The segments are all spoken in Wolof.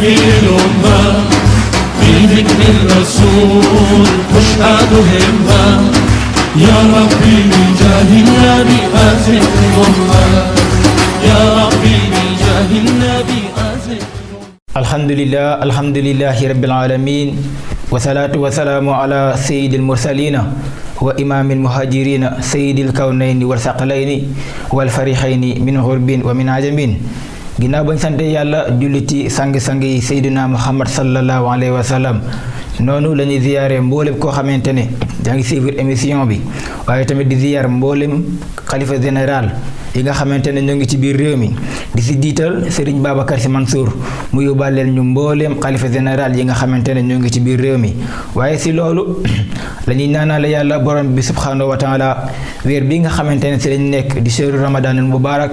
شفيع الأمة في ذكر الرسول تشهد همة يا ربي بجاه النبي أزل الأمة يا ربي بجاه النبي أزل. الحمد لله رب العالمين والصلاة والسلام على سيد المرسلين وإمام المهاجرين سيد الكونين والثقلين والفريقين من غرب ومن عجم. ginnaaw bañ sante yàlla julli ci sang-sang yi Seydina Muhammad sallallahu alayhi wa sallam noonu la ñuy ziyaare mboolem koo xamante ne yaa ngi suivre émission bi waaye tamit di ziyaar mboolem xalifa général yi nga xamante ne ñoo ngi ci biir réew mi di si jiital Serigne Babacar Sy Mansour mu yóbbaaleel ñu mbooleem xalifa général yi nga xamante ne ñoo ngi ci biir réew mi waaye si loolu la ñuy ñaanal yàlla borom bi subhanahu wa taala weer bi nga xamante ne si lañ nekk di shahru ramadanul mubarak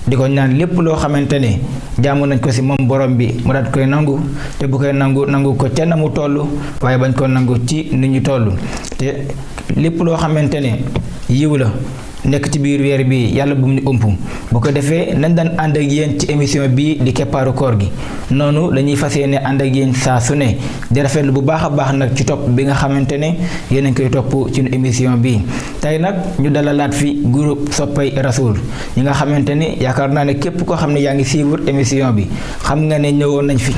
di ko ñaan lépp loo xamante ne jaamu nañ ko si moom borom bi mu daat koy nangu te bu koy nangu ko ca na mu toll waaye bañ ko nangu ci ni ñu toll te lépp loo xamante ne yiw la nekk ci biir weer bi yàlla bu mu ñu ëmp bu ko defee nañ daan ànd ak yéen ci émission bi di keppaaru koor gi noonu la ñuy fas yéene ànd ak yéen saa su ne di rafetlu bu baax a baax nag ci topp bi nga xamante ne yéen a ngi koy topp ci émission bi tey nag ñu dalalaat fi groupe soppay rasul ñi nga xamante ne yaakaar naa ne képp koo xam ne yaa ngi suivre émission bi xam nga ne ñëwoon nañ fi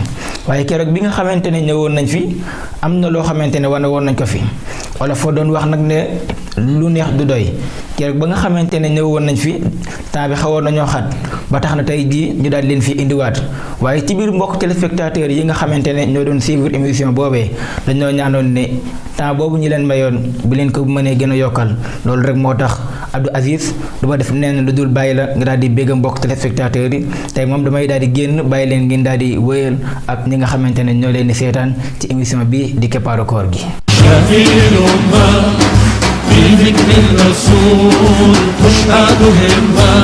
waaye keroog bi nga xamante ne ñëwoon nañ fi am na loo xamante ne wane woon nañ ko fi wala foo doon wax nag ne lu neex du doy keroog ba nga xamante ne ñëwoon nañ fi temps bi xawoon nañoo xat ba tax na tey jii ñu daal leen fi indiwaat waaye ci biir mbokk téléspectateurs yi nga xamante ne ñoo doon suivre émission boobee dañoo ñaanoon ne temps boobu ñu leen mayoon bi leen ko mënee gën a yokkal loolu rek moo tax Abdou Aziz du ma def neen lu dul bàyyi la nga daal di bégg mbokk téléspectateurs yi tey moom damay daal di génn bàyyi leen ngeen daal di wéyal ak ñi nga xamante ne ñoo leen di seetaan ci émission bi di keppaaru koor gi. في ذكر الرسول تشهد همة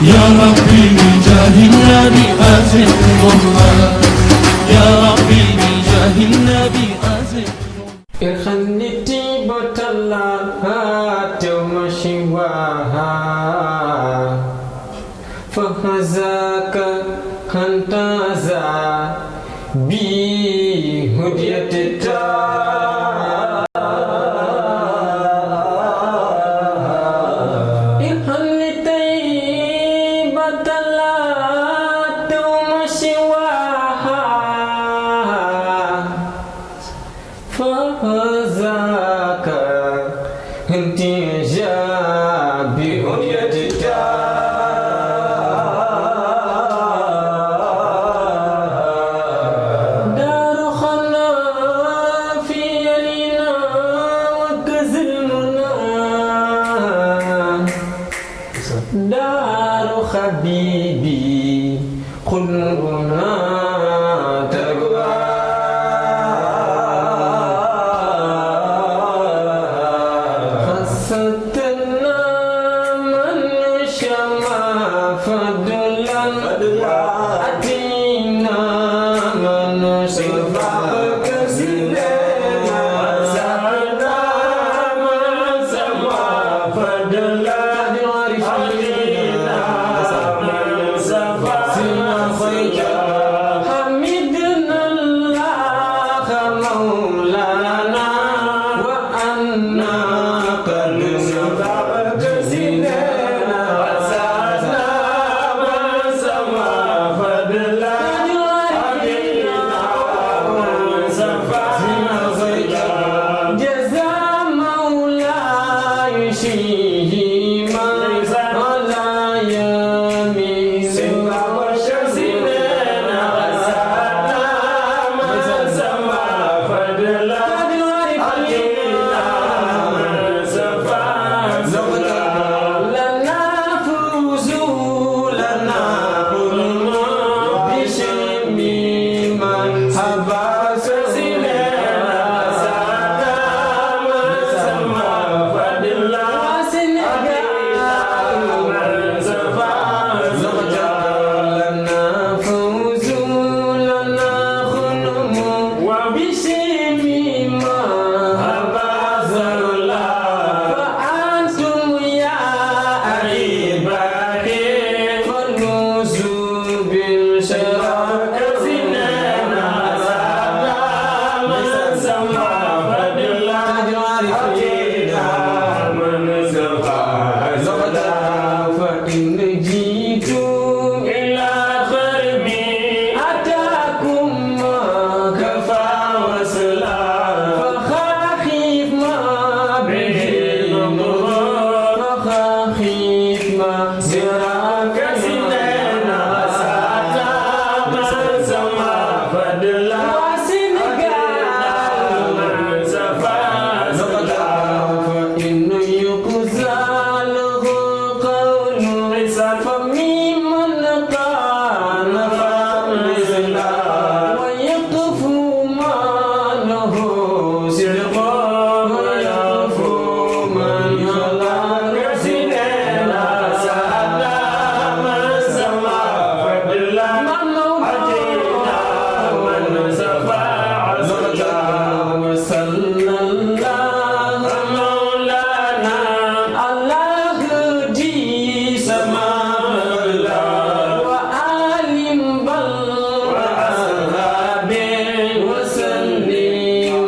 يا ربي بجاه النبي أزل الأمة يا ربي بجاه النبي أزل. خلتي بطلعها ومشواها فهزاك هنتازا بهدية بالشراكة waa Sénégal fa innu yuqzaluhu qawlu fa mimman kana famizla wa yaqfu ma lahu sidqa wa yafu man yalaka sinena sadama sama man mawdina man safa sallallahu maulana Allah di sama wa alim bal wa ashabi wa sallim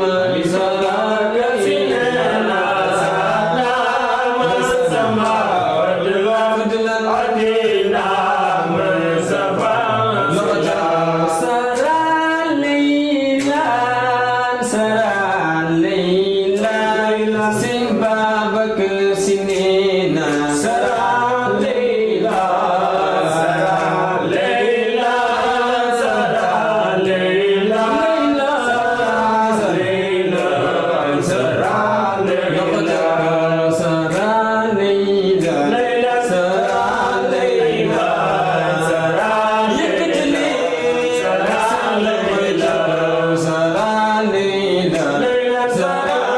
salaka sinena sadama sama fadlan adina man safa Sëñ Babacar Si nee na Sara Leyla Sara Leyla Sara Leyla Sara Leyla Sara Leyla Sara Leyla Sara Leyla Sara yëkkati leen Sara Leyla Sara Leyla Sara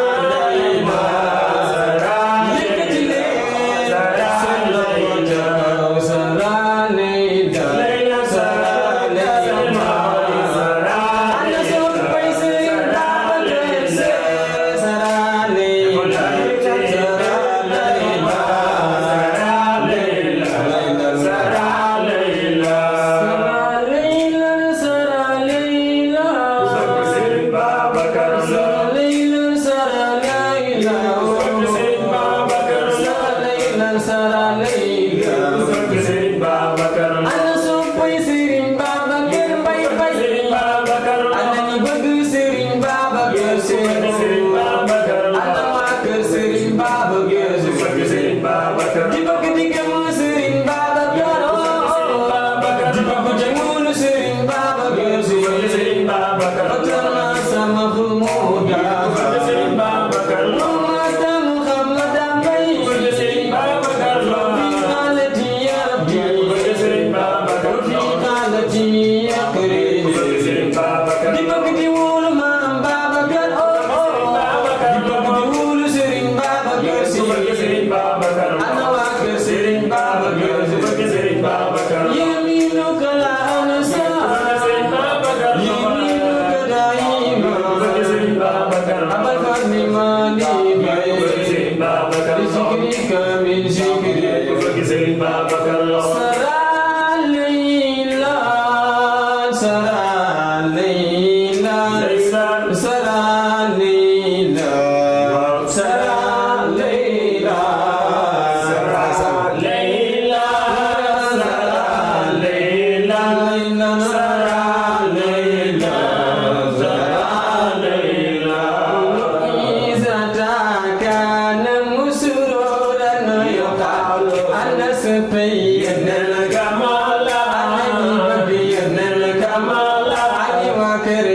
Kër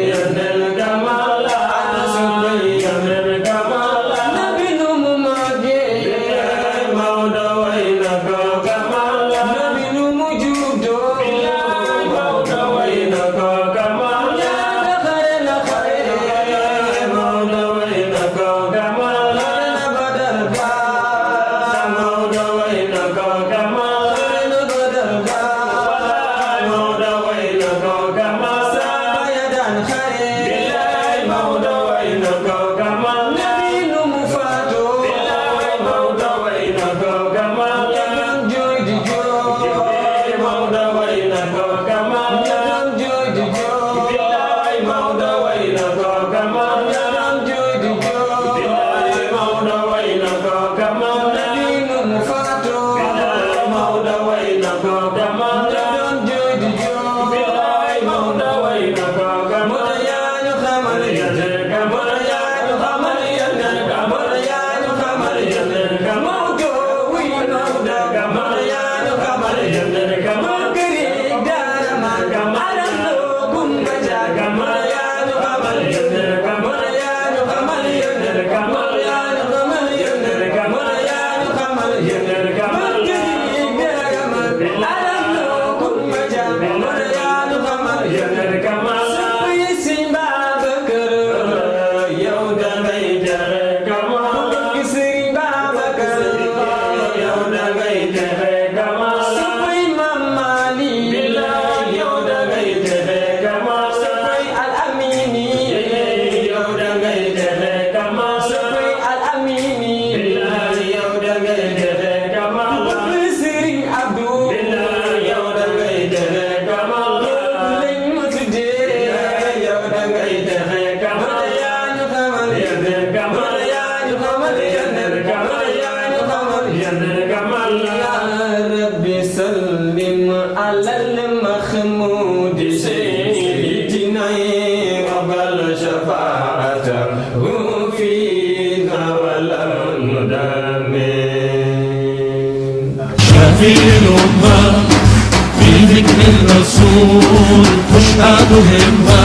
بالرسول أشهد همة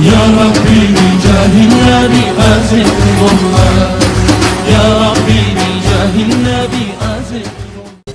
يا ربي بجاه النبي أزل الله يا ربي بجاه النبي أزل.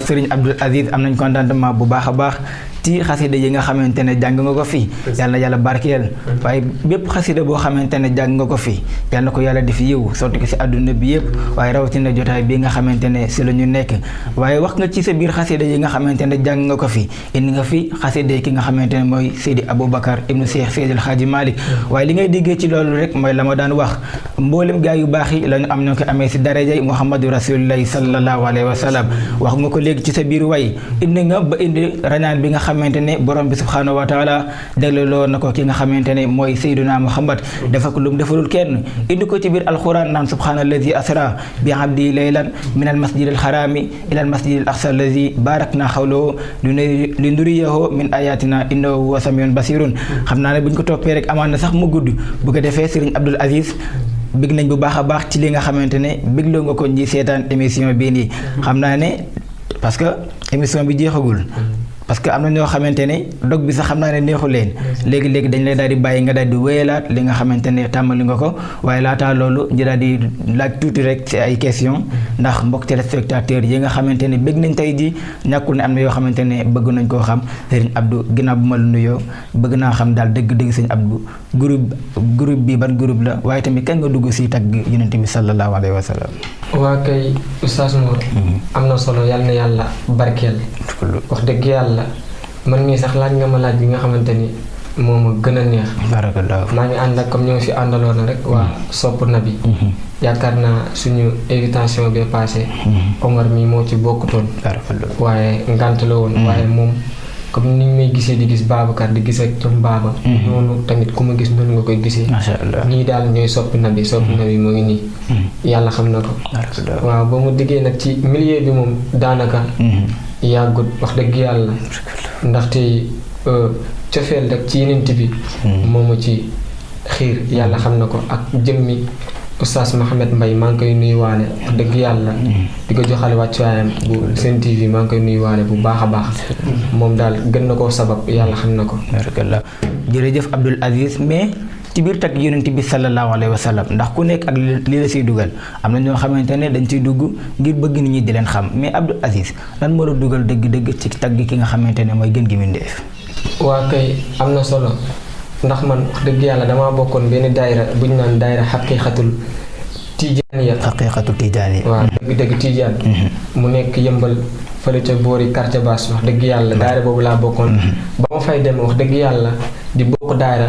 Serigne Abdoul Aziz am nañ contentement bu baax a baax ci xasida yi nga xamante ne jàng nga ko fi yàlla na yàlla barkeel waaye bépp xasida boo xamante ne jàng nga ko fi yàlla na ko yàlla def yiw sotti ko si àdduna bi yëpp waaye rawatina jotaay bi nga xamante ne si la ñu nekk waaye wax nga ci sa biir xasida yi nga xamante ne jàng nga ko fi indi nga fi xasida ki nga xamante ne mooy Seydi Aboubacar ibnu Cheikh Seydil Hadji Malick waaye li ngay déggee ci loolu rek mooy la ma daan wax mboolem gaa yu baax yi la ñu am ñoo ko amee si darajay Muhammadu Rasulillahi sallallahu alayhi wa sallam wax nga ko léegi ci sa biir way indi nga ba indi rañaan bi nga xamante ne borom bi subhanahu wa taala déglaloo na ko ki nga xamante ne mooy Seydina Muhammad dafa ko lum defalul kenn indi ko ci biir alquran naan subhanallazi asra bi abdi laylan min al masjid al harami ila al masjid al aqsa allazi barakna xawlahu li nuriyahu min ayatina innahu huwa samiun basirun xam naa ne buñ ko toppee rek amaan na sax mu gudd bu ko defee Serigne Abdoul Aziz bég nañ bu baax a baax ci li nga xamante ne bégloo nga ko ñi seetaan émission bii nii xam naa ne parce que émission bi jeexagul parce que am na ñoo xamante ne dog bi sax xam naa ne neexu leen léegi-léegi dañ lay daal di bàyyi nga daal di wéyalaat li nga xamante ne tàmbali nga ko waaye laataa loolu ñu daal di laaj tuuti rek ci ay question ndax mbokk téléspectateurs yi nga xamante ne bëgg nañ tey ji ñàkkul ne am na yoo xamante ne bëgg nañ koo xam Serigne Abdou ginnaaw bu ma la nuyoo bëgg naa xam daal dëgg-dëgg Serigne Abdou groupe bi ban groupe la waaye tamit kañ nga dugg si tagg Yonent bi sallallahu alayhi wa sallam. waa kay Oustaz Mor am na solo yàlla na yàlla barkeel wax dëgg yàlla man mii sax laaj nga ma laaj bi nga xamante ni moo ma gën a neex barakallah maa ngi ànd ak comme ñu ngi fi àndaloon rek waa sopp na bi yaakaar naa suñu invitation bi passé Omar mi moo ci bokkutoon waaye ngant la woon waaye moom comme ni may gisee di gis Babacar di gis ak ñoom Baba noonu tamit ku ma gis noonu nga koy gisee masha Allah ñii daal ñooy sopp na bi moo ngi nii yàlla xam na ko waaw ba mu diggee nag ci milieu bi moom daanaka yàggut wax dëgg yàlla ndaxte cofeel rek ci yeneen bi moomu ci xiir yàlla xam na ko ak jëmmi Oustaz Mohamed Mbaye maa ngi koy nuyuwaale wax dëgg yàlla di ko joxale wàccuwaayam bu Sen TV maa ngi koy nuyuwaale bu baax a baax moom daal gën na koo sabab yàlla xam na ko barakallah jërëjëf Abdoul Aziz mais ci biir tagg Yonent bi sallallahu alayhi wa sallam ndax ku nekk ak li la siy dugal am na ñoo xamante ne dañ ciy dugg ngir bëgg nit ñi di leen xam mais Abdoul Aziz lan moo la dugal dëgg-dëgg ci tagg ki nga xamante ne mooy gën gi mindeef. waa kay am na solo ndax man wax dëgg yàlla damaa bokkoon benn daayira bu ñu naan daayira xaqiiqatul tijaaniya waaw dëgg tijaan mu nekk yëmbal fële ca boori quartier basse wax dëgg yàlla daayira boobu laa bokkoon ba ma fay dem wax dëgg yàlla di bokk daayira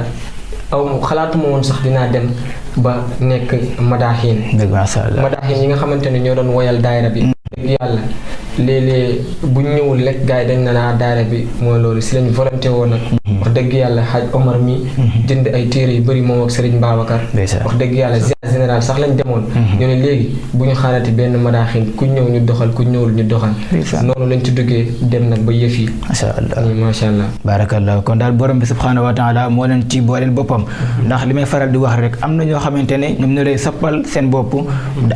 aw xalaatuma woon sax dinaa dem ba nekk madaaxiin yi nga xamante ne ñoo doon woyal daayira bi dëgg yàlla léeg-léeg bu ñëwul rek gars yi dañ na daayira bi mooy loolu si lañ volonté woon nag wax dëgg yàlla xaaj Omar mi jënd ay téere yu bëri moom ak Serigne Babacar wax dëgg yàlla général sax lañ demoon ñu ne léegi bu ñu xaarati benn madaaxin ku ñëw ñu doxal ku ñëwul ñu doxal noonu lañ ci duggee dem nag ba yëf yi macha allah barakallah kon daal borom bi subhanahu wa taala moo leen ci booleel boppam ndax li may faral di wax rek am na ñoo xamante ne ñoom ñoo lay soppal seen bopp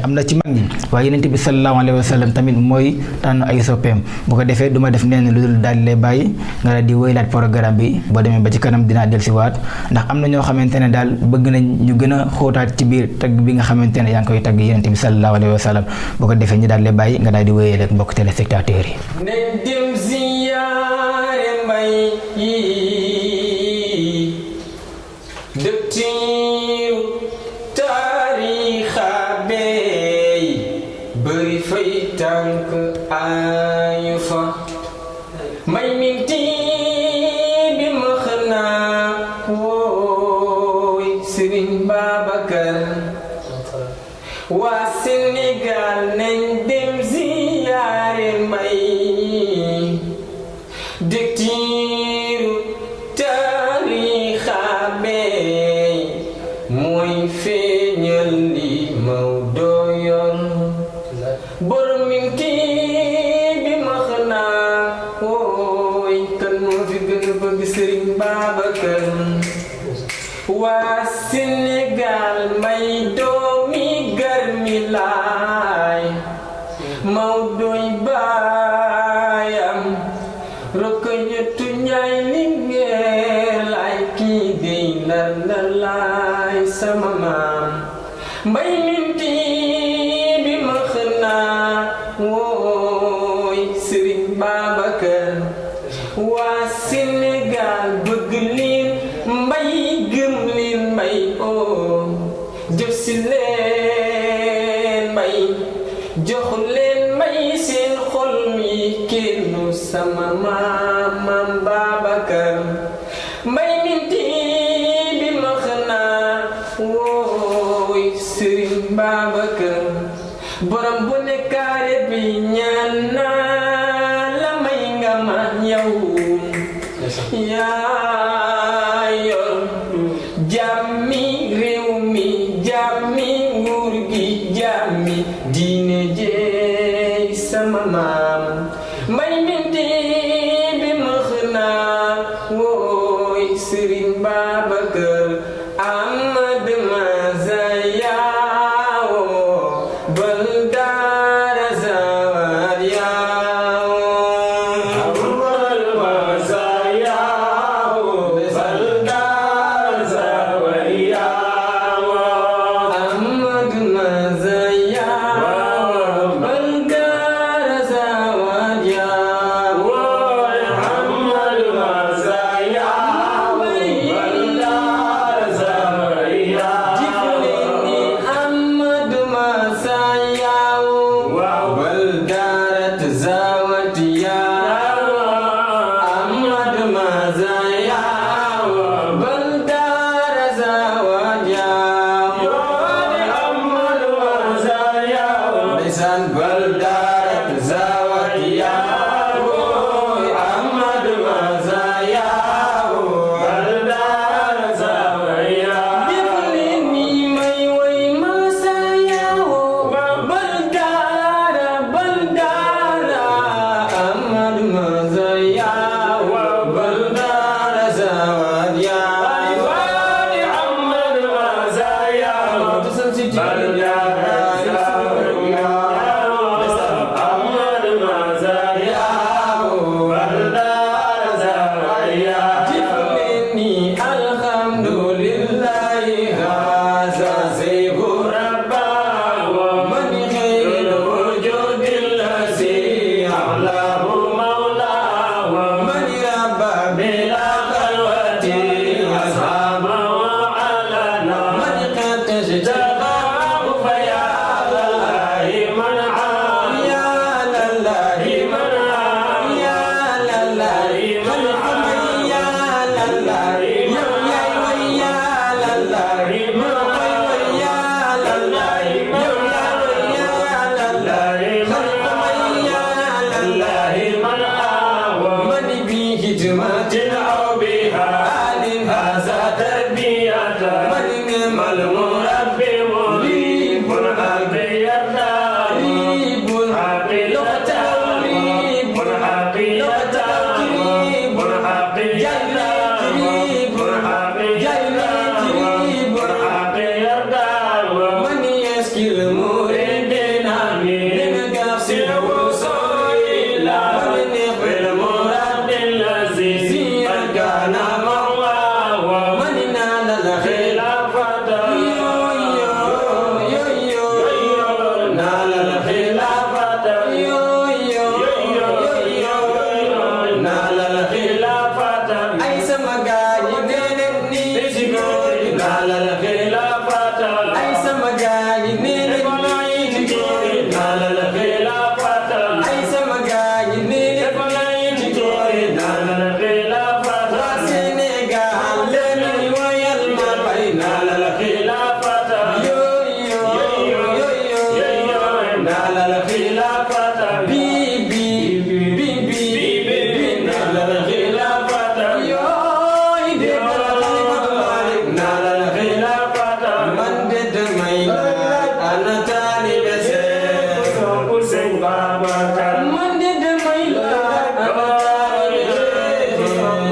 am na ci mag ñi waaye Yonent bi sallallahu alayhi wa sallam tamit mooy tànn ay soppeem bu ko defee duma def neen lu dul daal di lay bàyyi nga daal di wéylaat programme bi boo demee ba ci kanam dinaa dellusiwaat ndax am na ñoo xamante ne daal bëgg nañ ñu gën a xóotaat ci biir tagg bi nga xamante ne yaa ngi koy tagg Yonent bi sallallahu alayhi wa sallam bu ko defee ñu daal di lay bàyyi nga daal di wéyal ak mbokk téléspectateurs yi. nañ dem ziyaare mbay yi dëktiiru taarixa beey bëri fay tànk ayu fa may minti bi ma xanaa wooy Serigne Babacar waa Sénégal nañ dem ziyaare mbay dëktiiru taarixa beey mooy feeñal li Maodo yoon borom minti bi ma xanaa wooy kan moo fi gën a bëgg Serigne Babacar waa Sénégal may doomi garmi laay Maodoy baayam Rokhaya Njaay yàllalaay sama maam mbay minti bi ma xënaa wooy Sëriñ Babacar waa Sénégal bëgg leen mbay gëm leen mbay oo jëf si leen mbay jox leen mbay seen xol mi kennu sama maam Babacar mbay minti bi ma xanaa wooy Sëriñ Babacar borom bu ne kaare bi ñaan naa la may nga ma yow yaa yor jàmmi réew mi jàmmi nguur gi jàmmi diine jeey sama maam mbay minti bi ma xanaa wooy Sëriñ Babacar Ahmad Mazayaawo bal daara zawar yaawo Ahmad Mazayaawo bal daara zawar yaawo Ahmad Mazayaawo bal daara zawar yaawo Ahmad Mazayaawo bal daara zawar yaawo jifleni Ahmad Mazayaawo bal daara zawar yaawo Ahmad Mazayaawo bal daara zawar yaawo Ahmad Mazayaawo ndeysaan bal daara zawar yaawo Ahmad Mazayaawo bal daara zawar yaawo jifleni may way Mazayaawo bal daara Ahmad Mazayaawo bal daara zawar yaawo Ahmad Mazayaawo bal daara zawar yaawo Ahmad Mazayaawo bal daara zawar yaawo jifleni alhamdulillahi haza zaybu rabbahu man khayril wujudil lazi a'lahu mawlahu man rabba bila khalwati ashabahu alana man qatashtabahu faya lallahi man ya lallahi man ya lallahi man ya lallahi ya ya lallahi man ya lallahi ya lallahi man ya lallahi man من بهجمة أو بحال هذا تربية من نعم المربي مريب حقي ريب حقي تقريب حقي تقريب حقي جريب حقي جريب حقي من يسكي المريدين من قصد الوصول إلى من يقبل المراد الذي كان مولاه من نال الخلافة نال الخلافة نال الخلافة أي سمجاني نيني نال الخلافة أي سمجاني نيني نال الخلافة أي سمجاني نيني نال الخلافة وسنغال لني ويلما نال الخلافة نال الخلافة بيبي نال الخلافة نال الخلافة من دد ميلاد أنا تاني بسيط حسين بابكر من دد ميلاد أنا تاني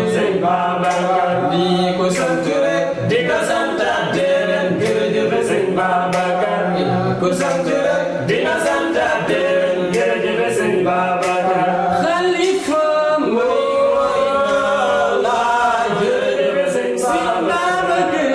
حسين بابكر ديكو سنتري ديكو سنتا ديرن جرجف حسين بابكر ديكو سنتري ديكو سنتا ديرن جرجف حسين بابكر خليفة موي لا جرجف حسين بابكر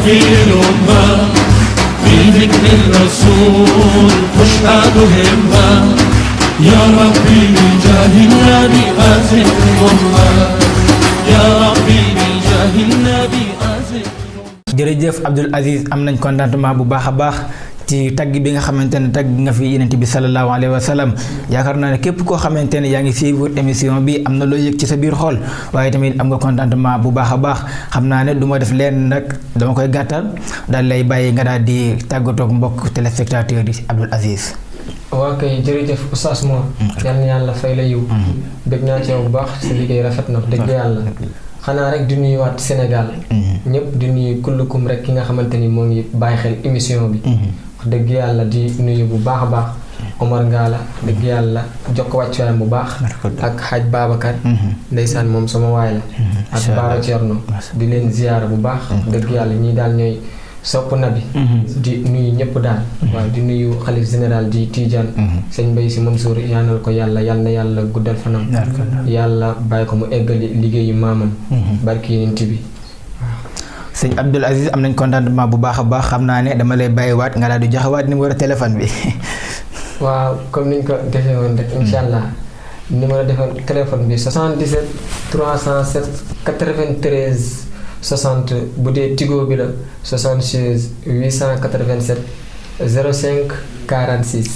شفيع الأمة في ذكر الرسول تشهد همة يا ربي بجاه النبي أزل الأمة يا ربي بجاه النبي أزل. jërëjëf Abdoul Aziz am nañ contentement bu baax a baax ci tagg bi nga xamante ne tagg nga fi Yonent bi sallallahu alayhi wa sallam yaakaar naa ne képp koo xamante ne yaa ngi suivre émission bi am na loo yëg ci sa biir xol waaye tamit am nga contentement bu baax a baax xam naa ne du ma def leen nag dama koy gàttal daal lay bàyyi nga daal di tàggatoog mbokk téléspectateur yi Abdoul Aziz. waa kay jërëjëf Oustaz Mor yal na yàlla fay la yiw dégg naa ci yow bu baax sa liggéey rafet na dëgg yàlla xanaa rek di nuyuwaat Sénégal ñëpp di nuyu kullukum rek ki nga xamante ni moo ngi bàyyi xel émission bi wax dëgg yàlla di nuyu bu baax a baax Omar Ngala dëgg yàlla jox ko wàccuwaayam bu baax ak Hadj Babacar ndeysaan moom sama waay la ak Baba Thierno di leen ziyaara bu baax dëgg yàlla ñii daal ñooy sopp nabi di nuyu ñëpp daal waaw di nuyu xalif général di Tidiane sëñ Mbaye Sy Mansour yaanal ko yàlla yal na yàlla guddal fanam yàlla bàyyi ko mu eggali liggéeyu maamam barki Yonent bi sëñ Abdoul Aziz am nañ contentement bu baax a baax xam naa ne dama lay bàyyiwaat nga daal di joxewaat numéro téléphone bi. waaw comme niñ ko defee woon rek incha allah numéro téléphone bi 77 307 93 60 bu dee Tigo bi la 76 887 05 46.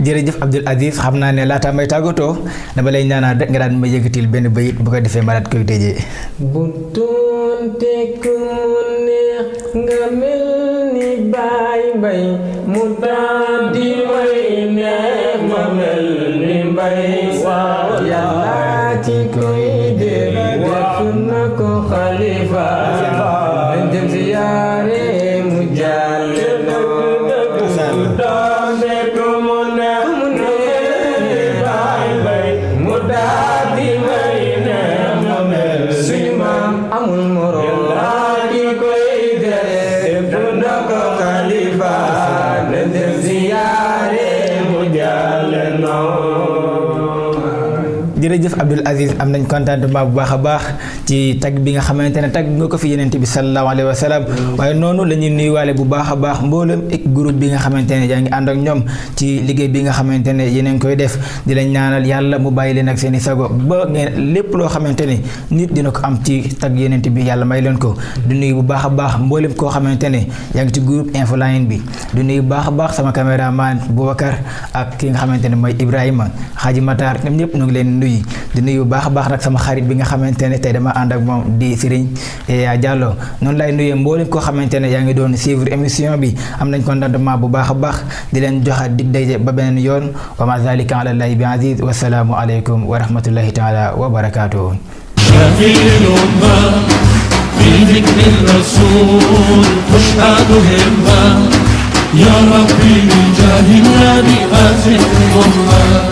jërëjëf Abdoul Aziz xam naa ne laata may tàggatoo dama lay ñaanaat rek nga daan ma yëkkatil benn bayit bu ko defee ma daat koy tëjee. bu doonte ku mu neex nga mel ni Baay Mbay mu daal di may neex ma mel ni Mbay waaw yàlla ci koy def na ko xalifa nañ dem ziyaare mu jàll jërëjëf Abdoul Aziz am nañ contentement bu baax a baax ci tagg bi nga xamante ne tagg nga ko fi Yonent bi sallallahu alayhi wa sallam waaye noonu la ñuy nuyuwaale bu baax a baax mboolem groupe bi nga xamante ne yaa ngi ànd ak ñoom ci liggéey bi nga xamante ne yéen koy def di lañ ñaanal yàlla mu bàyyi leen ak seen i sago ba ngeen lépp loo xamante ne nit dina ko am ci tagg Yonent bi yàlla may leen ko di nuyu bu baax a baax mboolem koo xamante ne yaa ngi ci groupe Infoline bi di nuyu bu baax a baax sama caméraman Boubacar ak ki nga xamante ne mooy Ibrahima Hadji Matar ñoom ñëpp ñu ngi leen nuyu di nuyu bu baax a baax nag sama xarit bi nga xamante ne tey dama ànd ak moom di Serigne Diallo noonu lay nuyee mboolem koo xamante ne yaa ngi doon suivre émission bi am nañ contentement bu baax a baax di leen joxaat dig daje ba beneen yoon wa ma zalika ala llahi bi aziz wa salaamu aleykum wa rahmatullahi taala wa barakatuhu. شفيع الأمة في ذكر الرسول تشهد همة يا ربي بجاه النبي أزل الأمة